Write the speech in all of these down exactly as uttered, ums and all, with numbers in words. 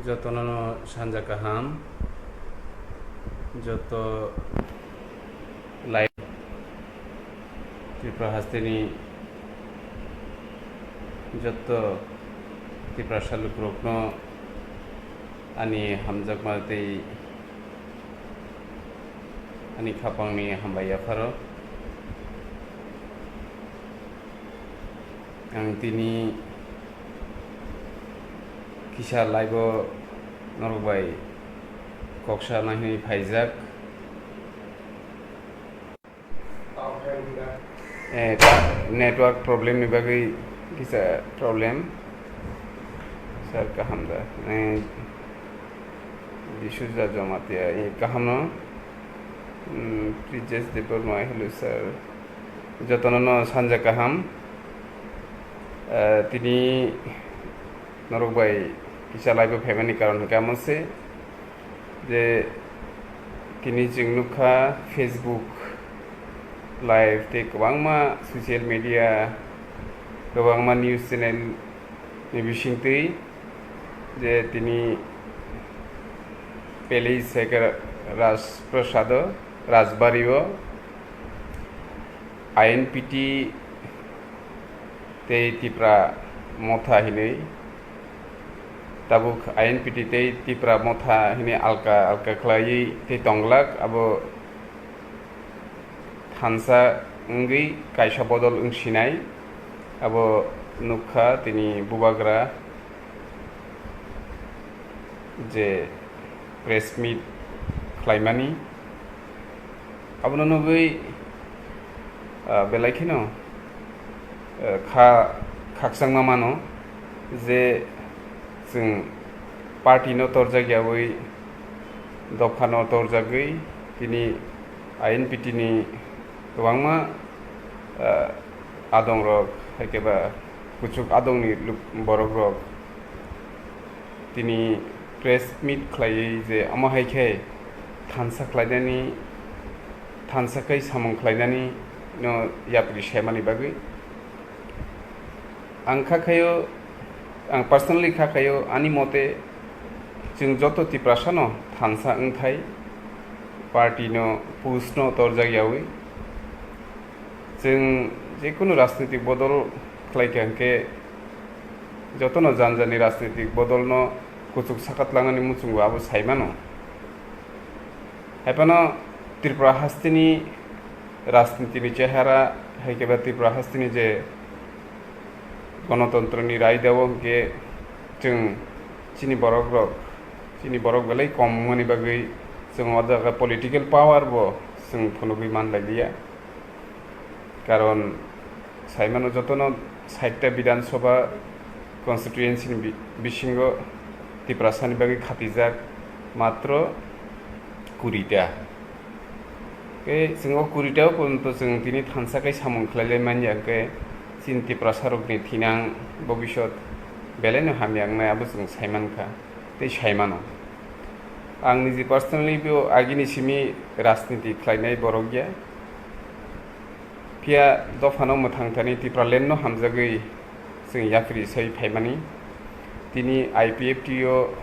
Jotono sanja kaham, joto lai Tripura hasteni joto Tiprasa lukurokno ani hamjakma tei ani khapangni hambai yapharo. Ang tini kisa live o norok bai kok sana hinwi phaijak. Eh, ta-, network problem ni bagwi kisa problem. Sir, kaham da? Eh, D'Souza Jamatia, eh, kaham no? Hmm, Prijesh Debbarma, hello sir. Jotono no sanja kaham. Eh, tini norok bai kisa live o phaimani karon hwnkhe amo se je tini chwng nukha Facebook live tei kwbangma social media, kwbangma news channel ni bisingtwi je tini Peli Sekar Rajprasado Rajbari o I N P T tei Tipra Motha hinwi, tabuk I N P T tei Tipra Motha hinwi alka alka khlaiwi tei tonglak, abo thansa wngwi kaisa bodol wngsinai, abo nukha tini bubagra je press meet khlaimani. Abono nugwi, ah, belai kheno, ah, kha-, khakchangma mano je chwng party no torjak yawi, dopha no torjagwi tini I N P T ni kwbangma, ah, adongrok, hai khe ba kuchuk adongni luk-, borokrok tini press meet khlaiwi je omo hai khe thansa khlainani, thansa khai samung khlainani no yapri saimani bagwi. Ang kha khayo, ang personally kha khayo, ani mote chwng joto Tiprasa no thansa wngthai, party no, post no torjak yawi. Chwng jekunu rajnitik bodol khlaikha hwnkhe jotono jani jani rajnitik bodolno kuchuk sakatlangnani muchungo abo saimano. Haiphano Tripura hasteni rajnitini chehara hai khe ba Tripura hasteni je gonotontroni raidao hwnkhe chwng chini borokrok, chini borok belai kom wngmani bagwi chwng o jaga political power bo chwng phunugwi manlailiya. Karon saimano jotono sait ta Bidhan Sabha constituency ni bi-, bisingo Tiprasani bagwi khatijak matro kuri ta. Tei chwng o kuri ta o porjonto chwng tini thansa khai samung khlailai manya, hwnkhe chini Tiprasarokni thinang bobisot belaino hamya wngnai abo chwng saimankha tei saimano. Ang niji personally bo agini simi rajniti khlainai borok ya. Phiya dophano mwthang thani Tipraland no hamjagwi chwng yapri sai phaimani. Tini I P F T o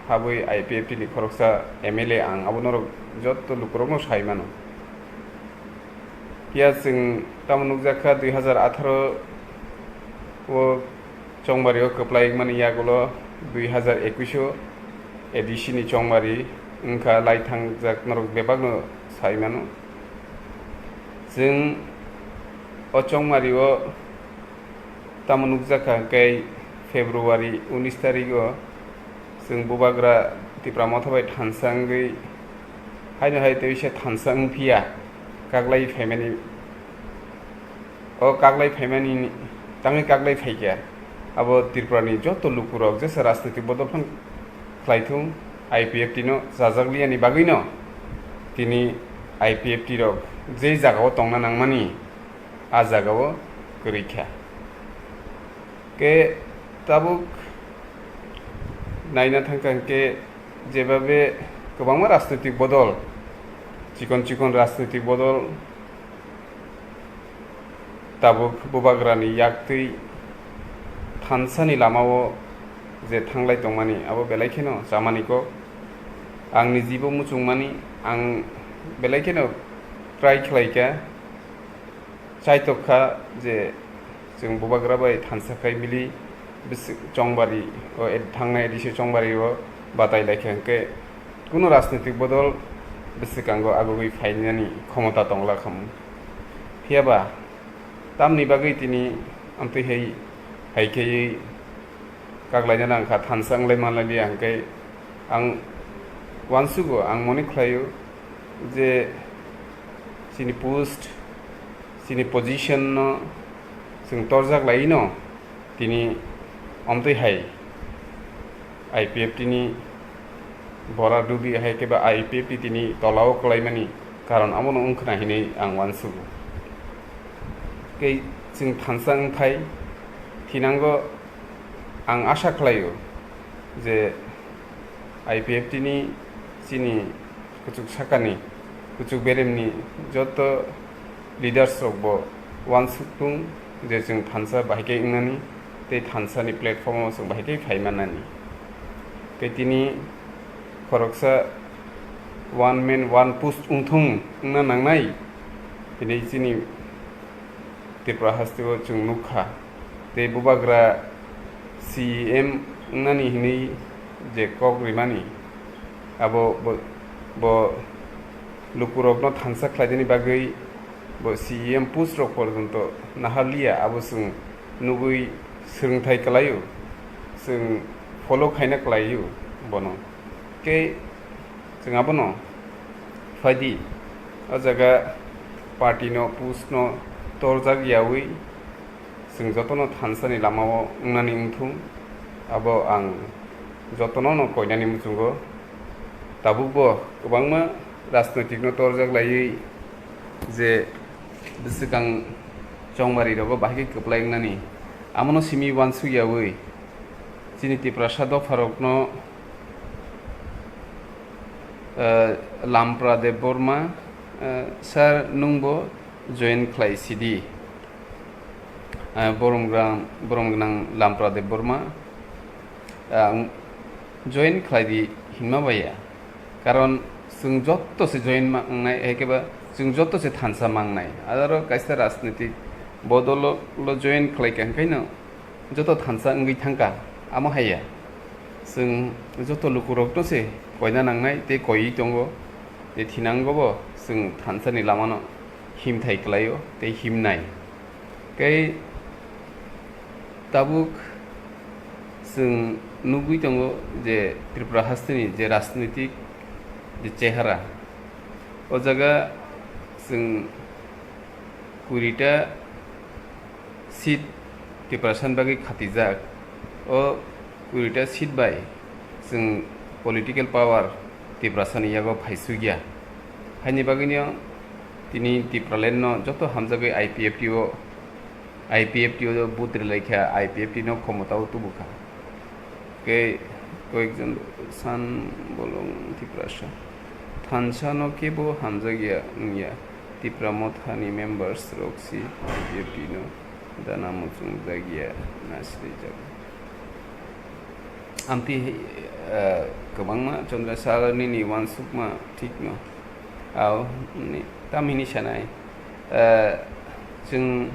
habwi I P F T ni khoroksa M L A ang, abo norok jotto lukurokno sai mano. Phiya chwng tamo nukjakha dui hazar atharo o Chongmari o kwplai wngmani yagulo dui hazar ekush o A D C ni chongmari wngkha, lai thangjak norok bebakno sai mano. Chwng o chongmari o tamo nukjakha hwnkhe February unis tarik o chwng bubagra Tipra Motha bai thansa wngwi haino hai tei se thansa wngphiya kaglai phaimani. O kaglai phaimani tangwi kaglai phaikha, abo Tripurani joto lukurok jesa rajnitik bodol phano khlaithung, I P F T no chajakliyani bagwino tini I P F T rok je jagao tongna nangmani, a jagao kwrwi kha. Khe tabuk naina thangkha hwnkhe jebabe kwbangma rajnitik bodol, chikon chikon rajnitik bodol, tabuk bubagrani yaktwi thansani lamao je thanglai tongmani abo belai kheno chamani kok. Ang nijibo muchungmani, ang belai kheno try khlaikha, chaitokha je chwng bubagra bai thansa khai mili bwswk chongbari o ed-, thangnai edisi chongbari o batai laikha hwnkhe kuno rajnitik bodol bwswkango agugwi phainani khomota tongla khamu. Phiyaba tamni bagwi tini amtwi hai, hai kheiwi kaglaina nang kha, thansa wnglai manlai liya hwnkhe ang uansugo, ang mone khlaio je chini post, chini position no chwng torjak laino tini omtwi hai I P F T ni bora dubi hai khe ba I P F T tini tolao kwlaimani karon abono wngkhwna hinwi ang uansugo. Tei chwng thansa wngthai thinango ang asha khlaio je I P F T ni chini kuchuk sakani, kuchuk beremni joto leaders rok bo uansuk tung je chwng thansa bahai khe wngnani tei thansa ni platform o chwng bahai khe phai mannani. Tei tini khoroksa one man one post wngthung wngna nangnai hinwi chini Tripura haste o chwng nukha. Tei bubagra C E M wngnani hinwi je kok rimani, abo bo, bo lukurokno thansa khlaidani bagwi bo C E M post rok porjonto naharliya, abo chwng nugwi swrwngthai kwlaio, chwng follow khaina kwlaio bono. Tei chwng abono phaidi, o jaga party no post no torjak yawi, chwng jotono thansani lamao wngnani wngthung, abo ang jotono no koinani muchungo. Tabukbo kwbangma rajnoitikno torjak laiwi je bwswkang chongmarirogo bahai khe kwplai wngnani, amono simi uansuk yawi chini Tiprasa dopharokno, eh, Lampra Debbarma, eh, sir, nwngbo join khlai sidi. Eh, borom gwnang, borom gwnang Lampra Debbarma, ang join khlai di hinma baiya. Karon chwng joto se join ma-, mangnai, hai khe ba chwng joto se thansa mangnai. Aro kaisa rajnitik bodolo lo join khlai kha, hwnkhe no joto thansa wngwi thangkha, amo haiya. Chwng joto lukurokno se koina nangnai tei koiwi tongo. Tei thinango bo chwng thansani lamano himthai kwlaio tei himnai. Tei tabuk chwng nugwi tongo je Tripura hasteni je rajnitik je chehara, o jaga chwng kurita seat Tiprasani bagwi khatijak. O kurita seat bai chwng political power Tiprasani yago phaisukya. Haini bagwino tini Tipraland no joto hamjagwi I P F T o, I P F T o vote rwlaikha, I P F T no khomotao tubukha. Kei koyekjon san bolong Tiprasa thansa no kebo hamjakya wngya. Tipra Motha ni members rok si I P F T no dana muchungjakya na srijak. Amtwi, eh, kwbangma Chandra Sir nini uansukma thikno. Ao, ni, tamhini sanai, eh, chwng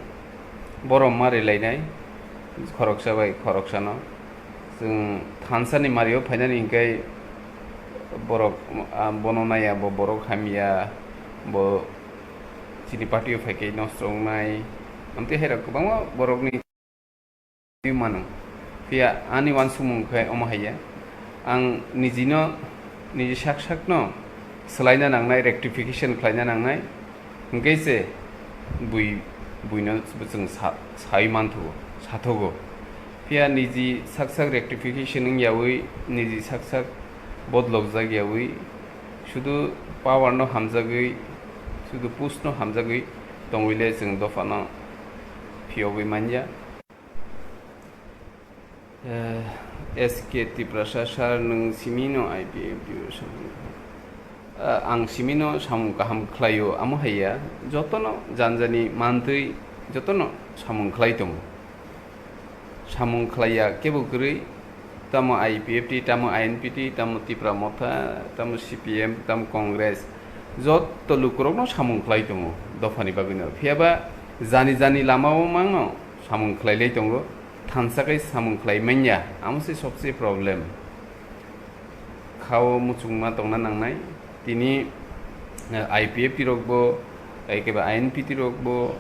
borom ma rwlainai, khoroksa bai khoroksano. Chwng thansani mario phainani hinkhe borok, ah, bono naiya, bo borok hamya, bo chini party o phaikhe nosto wngnai. Amtwi hairok kwbangma borokni mano. Phiya ani uansukmung khe omo haiya, ang nijino, niji sak sakno swlaina nangnai, rectification khlaina nangnai, hwnkhe se bui, buino chwng sa-, saui manthogo, sathogo. Phiya niji sak sak rectification wngyaui, niji sak sak bodolokjak yaui, sudu power no hamjagwi, sudu post no hamjagwi tongwile chwng dophano phiyogwi manya. Eh, S K Tiprasa sir, nwng simi no I P F T o samung? Eh, ang simi no samung kaham khlaio, amo haiya, jotono janjani mantwi jotono samung khlai tongo. Samung khlaiya kebo kwrwi, Tamo I P F T, tamo I N P T, tamo Tipra Motha, tamo C P M, tamo Congress, joto lukurokno samung khlai tongo dophani bagwino. Phiyaba jani jani lamao mangno samung khlailai tongo, thansa khe samung khlai manya, amo se sobse problem. Khao muchungma tongna nangnai. Tini, eh, I P F T rokbo, eh, keba I N P T rokbo,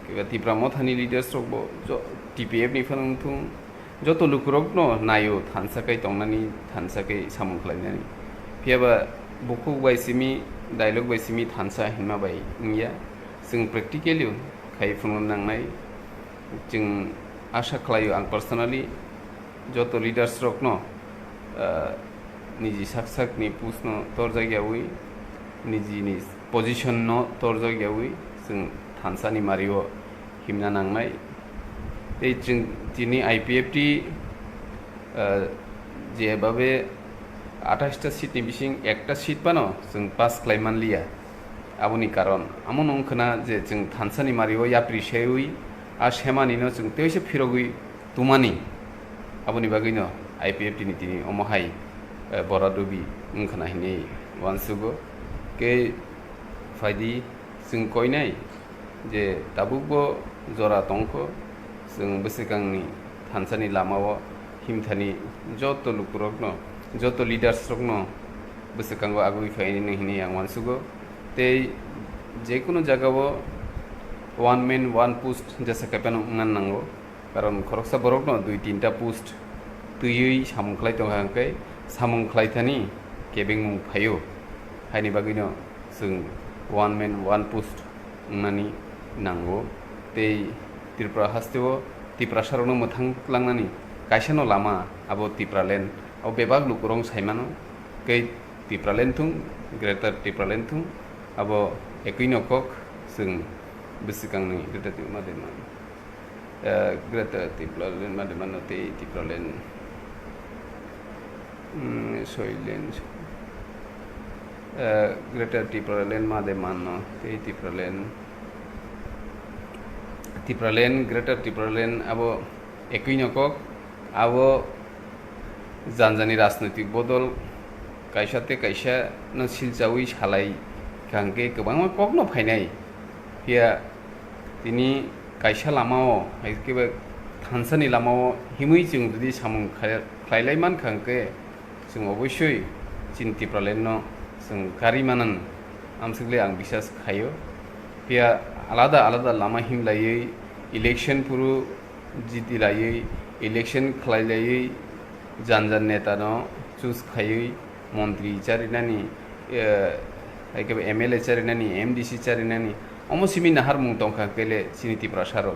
keba Tipra Mothani leaders rokbo, jo-, T P F ni phano wngthung, joto lukurokno naio thansa kai tongnani, thansa kai samung khlainani. Phiyaba bukhuk bai simi, dialogue bai simi thansa hinma bai wngya. Chwng practically khai phunukna nangnai. Chwng asha khlaio ang personally joto leaders rokno, ah, niji sak sakni post no torjakyawi, nijini position no torjakyawi chwng thansani mario himna nangnai. Tei chwng tini I P F T, ah, jebabe athais ta seat ni bising ekta seat phano chwng pass khlai manliya. Aboni karon amo no wngkhwna je chwng thansani mario yapri sewi a semani no chwng teisa phirogwi tumani. Aboni bagwi no I P F T ni tini omo hai, eh, bora dubi wngkhwna hinwi uansugo. Khe phaidi chwng koinai je tabukbo jora tongkho, chwng bwswkangni thansani lamao himthani joto lukurokno, joto leaders rokno bwswkango agwi phaini hinwi ang uansugo. Tei jekunu jagao one man one post jesa kaiphano wngna nango. Karon khoroksa borokno dui tinta post twiwi samung khlai tongkha hwnkhe samung khlaithani kebengmung phaio. Haini bagwino chwng one man one post wngnani nango. Tei Tripura hasteo Tiprasarokno mwthang langnani kaisano lama abo Tipraland. Abo bebak lukurok saimano. Tei Tipraland thung, Greater Tipraland thung, abo ekwi no kok chwng bwswkangni Greater Tipraland ma de mano. Eh, Greater Tipraland ma de mano tei Tipraland, mm, Soiland, eh, Greater Tipraland ma de mano tei Tipraland, Tipraland, Greater Tipraland abo ekwi no kok, abo janjani rajnoitik bodol kaisa tei kaisa no silchawi salai kha hwnkhe kwbangma kokno phainai. Phiya tini kaisa lamao, hai khe ba thansani lamao himwi chwng jodi samung khlai-, khlailai mankha hwnkhe, chwng oboisoi chini Tipraland no chwng kari manan amswkle ang bisas khaio. Phiya alada alada lama himlaiwi election phuru jitilaiwi, election khlailaiwi, jan jan neta no choose khaiwi, montri charinani, eh, hai khe M L A charinani, M D C charinani, omo simi naharmung tongkha kele chini Tiprasa rok.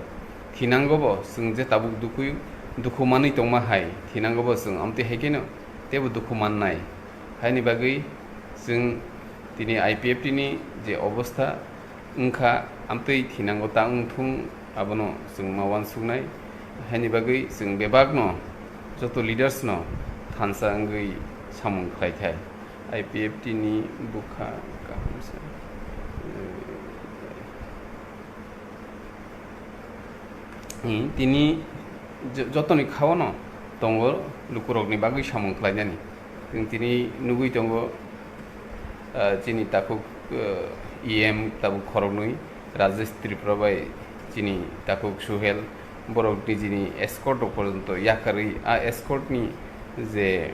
Thinango bo chwng je tabuk dukhu, dukhu manwi tongma hai, thinango bo chwng amtwi hai kheno teibo dukhu mannai. Haini bagwi chwng tini I P F T ni je obostha wngkha, amtwi thinango ta wngthung, abono chwng ma uansuknai. Haini bagwi chwng bebakno, joto leaders no thansa wngwi samung khlai thai. I P F T ni bwkha kaham se. Tini jo-, jotoni khao no tongo lukurokni bagwi samung khlainani. Chwng tini nugwi tongo, ah, chini takhuk, ah, E M tabuk khoroknwi, Rajesh Tripura bai chini takhuk Suhel, borok nijini escort rok porjonto yakarwi, a escort ni je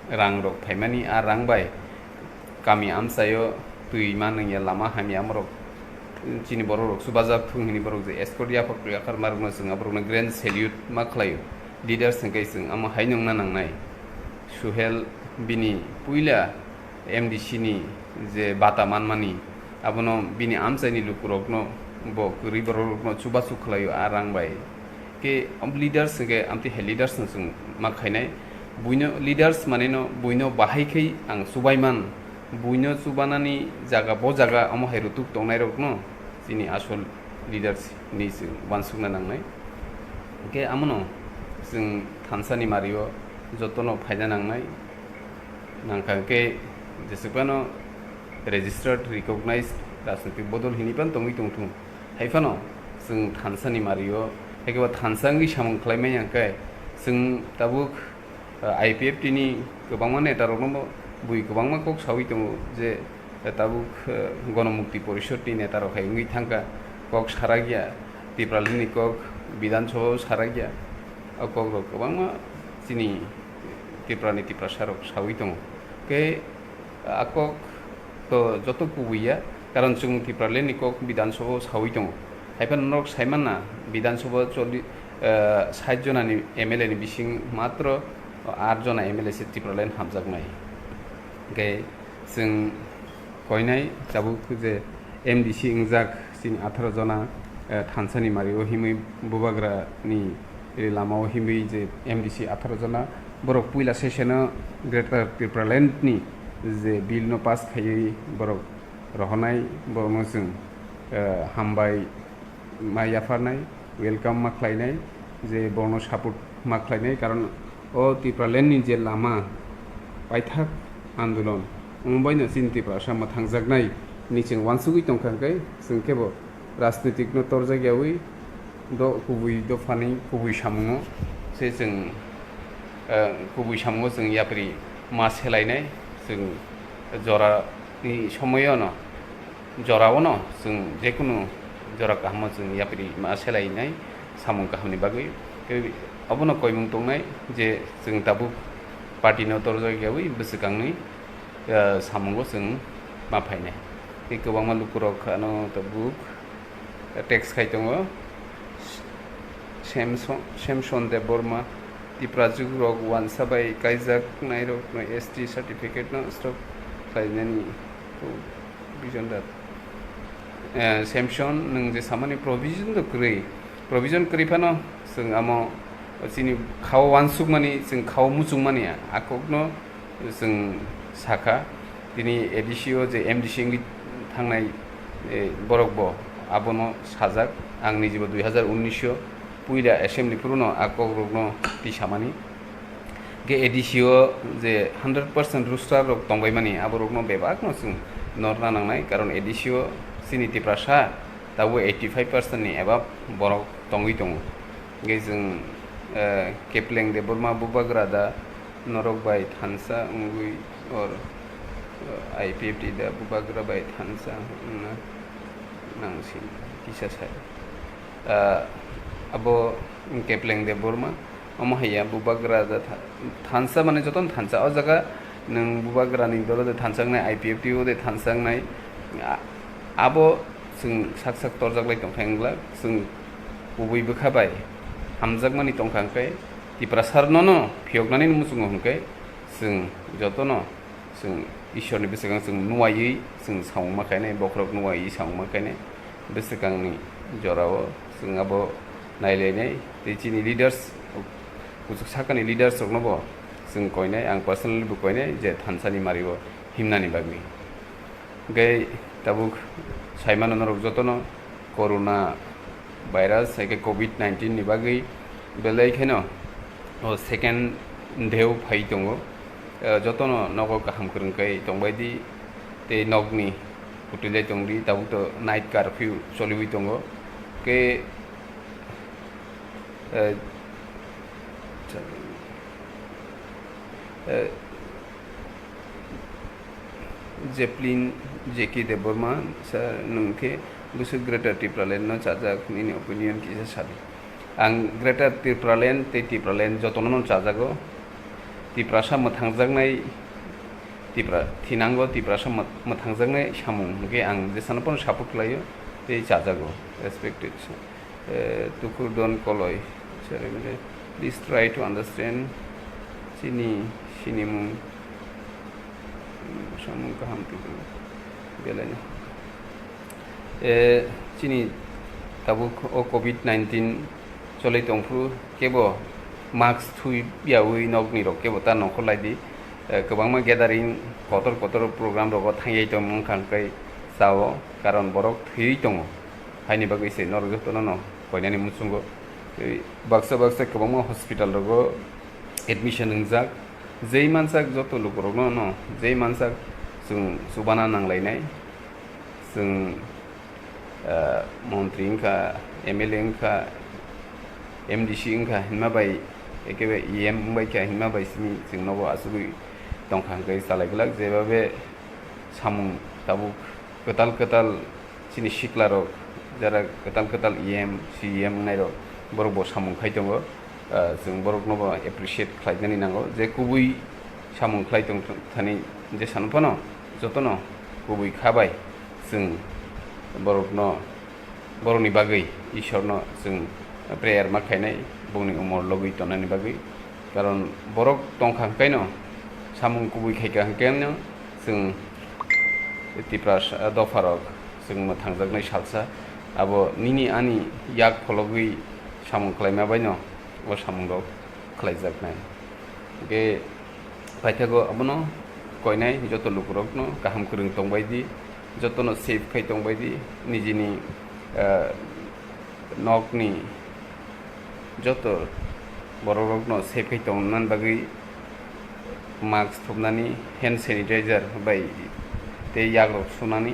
rang rok phaimani, a rang bai kami amchaio twi ma nungya, lama hamya, amorok chini borok rok chubajak thung hini borok je escort yaphak yakar ma rokno chwng aborokno grand salute ma khlaio. Leaders hwnkhe chwng amo hai nungna nangnai. Suhel bini puila M D C ni je bata manmani, abono bini amchaini lukurokno bo kwrwi borok rokno chubachu khlaio a rang bai. Khe leaders hwnkhe amtwi hai leaders no chwng ma khainai. Buino leaders maneno buino bahai khai ang chubaiman, buino chubanani jaga bo jaga omo hai rutuk tongnairokno chini asol leaders hinwi chwng uansukna nangnai. Hwnkhe amono chwng thansani mario jotono phaina nangnai. Nangkha hwnkhe jeswk phano registered, recognized rajnitik bodol hinwi phano tongwi tongthung. Hai phano chwng thansani mario, hai khe bo thansa wngwi samung khlai manya hwnkhe chwng tabuk I P F T ni kwbangma netarokno bui kwbangma kok saui tongo je, eh, tabuk, eh, Gonomukti Porishod ni netarok hai wngwi thangkha, kok sarakya, Tipraland ni kok Bidhan Sabha o sarakya, o kokrok kwbangma chini Tripura ni Tiprasa rok saui tongo. Khe a kok to joto kubui ya, karon chwng Tipraland ni kok Bidhan Sabha o saui tongo. Haiphano norok saimanna Bidhan Sabha o choli-, eh, sait jona ni M L A ni bising matro aat jona M L A se Tipraland hamjaknai. Hingkhe chwng koinai tabuk je M D C wngjak chini atharo jona, eh, thansani mari o himwi bubagra ni lamao himwi je M D C atharo jona borok puila session o Greater Tipraland ni je bill no pass khaiwi borok rohornai, borokno chwng, eh, hambai ma yapharnai, welcome ma khlainai, je borokno support ma khlainai, karon o Tipraland ni je lama paithak andolon wngbaino chini Tiprasa mwthangjaknai ni chwng uansugwi tongkha, hwnkhe chwng kebo rajnitik no torjak yaui do kubui dophani kubui samungo se chwng, eh, kubui samungo chwng yapri ma selainai, chwng jora ni somoyono, jorao no chwng jekunu jora kahamo chwng yapri ma selainai samung kahamni bagwi. Tei abono koimung tongnai je chwng tabuk party no torjak yaui bwswkangni, eh, samungo chwng ma phainai. Tei kwbangma lukurok ano tabuk text khai tongo. Samson, Samson Debbarma, Tiprajwk rok uansa bai kaijak nairok no S T certificate no stop khlainani provision dat. Eh, Samson, nwng je samani provision do kwrwi, provision kwrwi phano chwng amo chini khao uansukmani, chwng khao muchungmani a kokno chwng sakha, tini A D C o je M D C wngwi thangnai, eh, borok bo abono sajak. Ang nijibo dui hazar unnish o puila assembly phuru no a kok rok no twi samani. Ge A D C o je hundred percent roster rok tongbai mani, abo rok no bebak no chwng norna nangnai, karon A D C o chini Tiprasa tabuk eighty five percent ni above borok tongwi tongo. Ge chwng, eh, Kepleng Debbarma bubagra da norok bai thansa wngwi or, eh, I P F T da bubagra bai thansa wngna nangsi kisa sai. Eh, abo Kepleng Debbarma, omo haiya bubagra da tha-, thansa mane jotono thansa. O jaga nwng bubagra ni dolo de thansa wngnai, I P F T o de thansa wngnai. A-, abo chwng sak sak torjak lai tongkha wngla, chwng kubui bwkha bai hamjakmani tongkha hwnkhe Tiprasa rwno no phiyoknani muchungo hwnkhe chwng jotono chwng Ishwar ni bwswkang chwng nuwaiwi chwng samung ma khainai, bokhorok nuwaiwi samung ma khainai, bwswkang ni jora o chwng abo nailainai tei chini leaders, kuchuk sakani leaders rokno bo chwng koinai, ang personally bo koinai je thansa ni mari o himnani bagwi. Hwnkhe tabuk saimano norok jotono corona virus, hai khe covid nineteen ni bagwi belai kheno o second dheu phai tongo. Eh, jotono nogo kaham kwrwng khe tongbai di tei nokni kwtwilai tong di, tabuk to night curfew choliwi tongo. Khe, eh, eh, Jeplin J K Debbarma, sir, nwng khe bwswk Greater Tipraland no chajak, nini opinion kisa sadi. Ang Greater Tipraland tei Tipraland jotono no chajago. Tiprasa mwthangjaknai, Tipra-, thinango Tiprasa mwth-, mwthangjaknai samung hwnkhe ang jesano phano support khlaio tei chajago, respected sir. Eh, Tukur Don Koloi, sir, please try to understand chini sinimung, samung kaham tubui belai no. Eh, chini tabuk o covid nineteen cholai tongphuru kebo mask thui yaui nokni rok kebo ta nongkhor lai di. Eh, kwbangma gathering kotor kotor program rogo thangyai tongmung kha hwnkhe chao, karon borok thwiwi tongo. Haini bagwi se norok jotono no koinani muchungo. Tei baksa baksa kwbangma hospital rogo admission wngjak. Jei mansak joto lukurokno no, jei mansak chwng chubana nanglainai. Chwng, ah, montri wngkha, M L A wngkha, M D C wngkha hinma bai Ekebe E M wngbai kha hinma bai simi chwng nobo asugwi tongkha hwnkhe chalai glak, jebabe samung tabuk kwtal kwtal chini siklarok, jara kwtal kwtal E M, C E M wngnairok, borok bo samung khai tongo. Ah, chwng borokno bo appreciate khlainani nango, je kubui samung khlai tong thani je sano phano jotono kubui kha bai chwng borokno, borokni bagwi Ishorno chwng prayer ma khainai, bongni umor logwi tonani bagwi. Karon borok tongkha hwnkhaino, samung kubui khaikha hwnkhaino chwng Tiprasa dopharok chwng mwthangjaknai salsa. Abo nini ani yak phologwi samung khlaima baino o samungrok khlaijaknai. Hwnkhe paithago abono koinai joto lukurokno kaham kwrwng tongbai di, jotono safe khai tongbai di, nijini, ah, nokni joto borokrokno safe khai tongna bagwi mask thupnani, hand sanitizer bai tei yagrok sunani,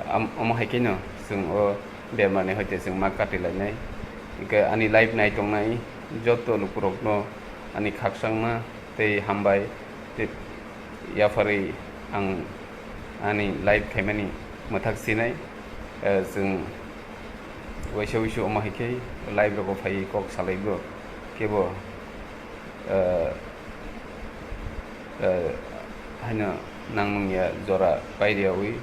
am-, omo hai kheno chwng o bemarni hoite chwng ma kati lainai. Hwnkhe ani live nai tongnai joto lukurokno ani khakchangma tei hambai tei yapharwi ang ani live khaimani mwthak sinai. Eh, chwng waisa wuisu omo hai khe live rogo phaiwi kok salaigo kebo, eh, eh, haino nangmung ya jora pairiyawi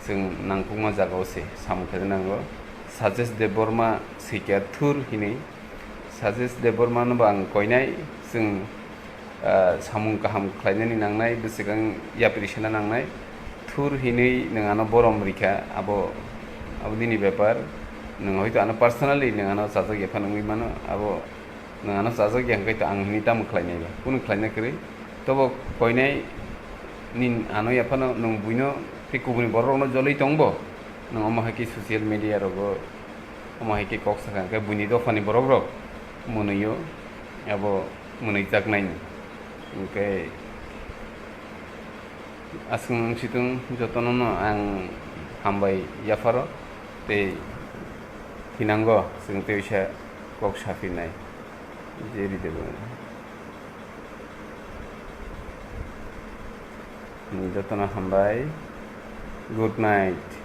chwng nangkukma jagao se samung khe nango. Sajesh Debbarma swikya thur hinwi. Sajesh Debbarma no bo ang koinai, chwng, ah, samung kaham khlainani nangnai, bwswkang yapri sena nangnai. Thur hinwi nwng ano borom rikha, abo, abo nini bepar. Nwng hoito ano personally nwng ano chajak ya phano wngwi mano, abo nwng ano chajak ya hwnkhe to ang hinwi tamo khlainai ba? Kunu khlaina kwrwi. Tobo koinai nin ano ya phano nwng buino tei kubuni borok rokno joloi tongbo. Nwng omo hai khe social media rogo omo hai khe kok sakha hwnkhe buini dophani borok rok mwnwio abo mwnwijaknaini. Hwnkhe aswk wng situng jotono no ang hambai yapharo tei thinango chwng tei uaisa kok saphinai je ridebo. Jotono hambai. Good night.